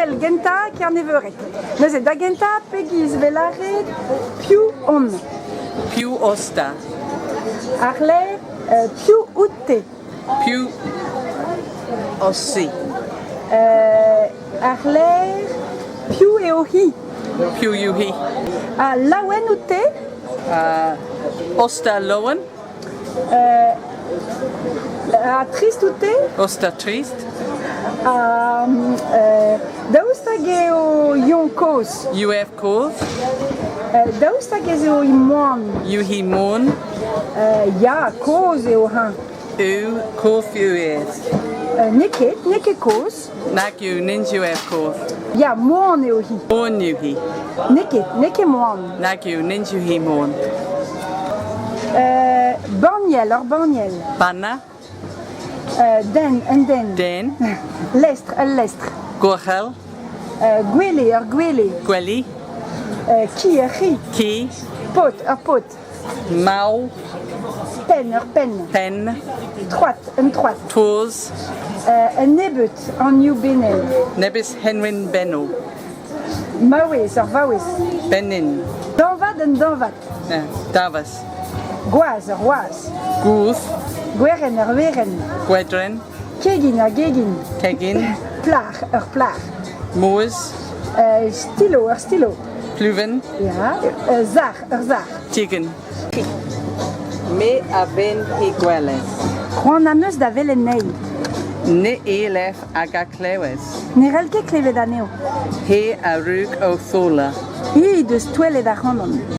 Kentel gentañ Kerneveureg. Neuze da gentañ pegiz 'vez lâret piv on? Piv osta? Àr-lerc'h piv out-te? Piv os-si? Àr-lerc'h piv eo-hi? Piv eo-hi? Ha laouen out-te? Osta laouen? Ha trist out-te? Osta trist. Ha daoust hag eo Yoñ kozh? UF kozh. Daoust hag ez eo hi moan? Eo hi moan. Ya, kozh eo heñ. U kof eo. N'eo ket, n'eo ket kozh. Nag eo, n'int eo kozh. Ya, moan eo hi. Moan eo hi. N'eo ket, n'eo ket moan. Nag eo, n'int eo hi moan. Banniel, ur banniel. Banna. Den, un den. Den. Lestr, ul lestr. Gourc'hell. Gwele, ur gwele. Gweli. Ki, ur c'hi. Ki. Paotr, ur paotr. Mav. Penn, ur penn. Penn. Troad, un troad. Toz. Un nebeud anvioù benel. Nebez Henwyn Benno. Maouez, ur vaouez. Benin. Dañvad, un dañvad. Davas. Gwaz, ur waz. Gouth. Gwerenn, ur werenn. Gwedren. Kegin, ur gegin. Kegin. Plac'h, ur plac'h. Mouez. Stilo, ur stilo. Pluven. Ya, sac'h, ur sac'h. Tigen. Me a venn he gwelet. C'hoant am eus da welet anezhi. Ne elef hag a klewez. Ne c'hell ket klevet anezho. He a rug o thola. Hi he deus touellet ac'hanon.